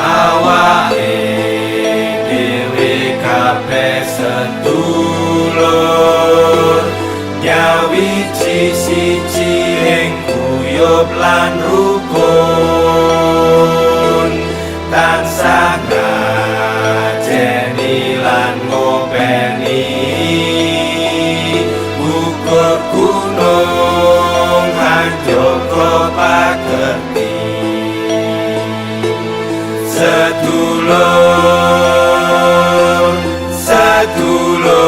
Awake dhewe kabeh sedulur, nyawiji siji ing guyub lan rukun, tansah ngajeni lan ngopeni, gugur gunung hanjaka pakerti. Sedulur, sedulur,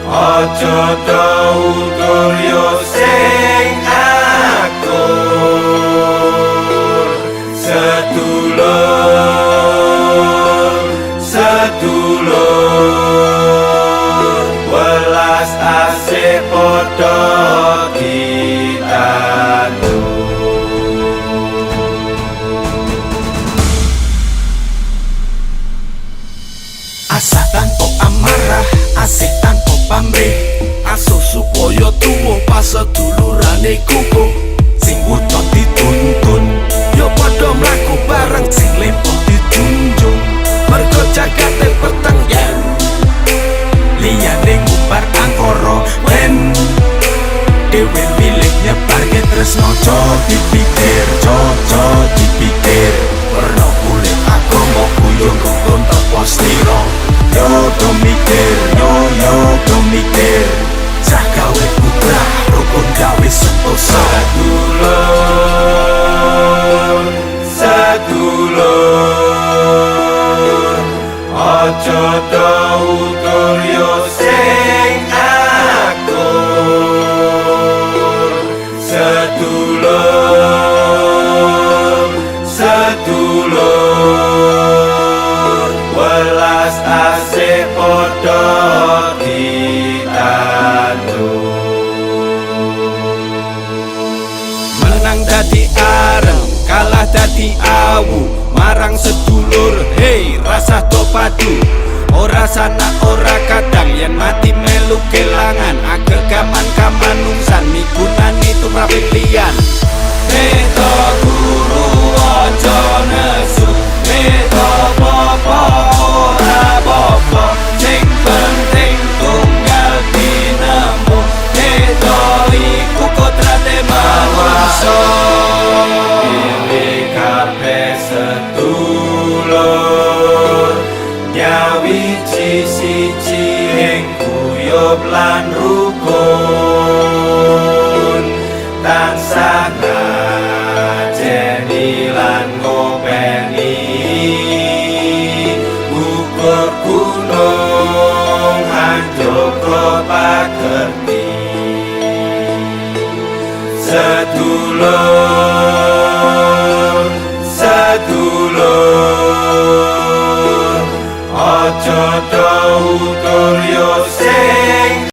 aja do utur yo sing akur. Sedulur, sedulur, welas asih padha ditandur. Asah tanpa amarah, asih tanpa pamrih. Asuh supaya tuwa pasedulurane kukuh. Sing wuta dituntun, yo padha mlaku bareng, sing lempoh dijunjung. Mergo jagate peteng yen liyane ngumbar angkara wen dhewe milih nyebarke tresno. Aja dipikir, aja dipikir. Werna kulit, agama, guyub rukun tepo slira. Yo do mikir, yo yo do mikir. Cah gawe putra rukun gawe sentosa. Sedulur, sedulur, aja do utur yo sing akur. Sedulur, sedulur, welas asih padha ditandur. Menang dadi areng, kalah dadi awu. Marang sedulur, hei, rasah do padu. Ora sanak ora kadang, yen mati melu kelangan. Agegaman kamanungsan migunani tumraping liyan. Beda guru aja nesu, beda popo ora popo, sing penting tunggal tinemu. Beda iku kodrate manungsa. Dhewe kabeh sedulur, nyawiji siji ing guyub lan rukun, tansah ngajeni lan ngopeni, gugur gunung hanjaka pakerti. Sedulur, sedulur, aja do utur yo sing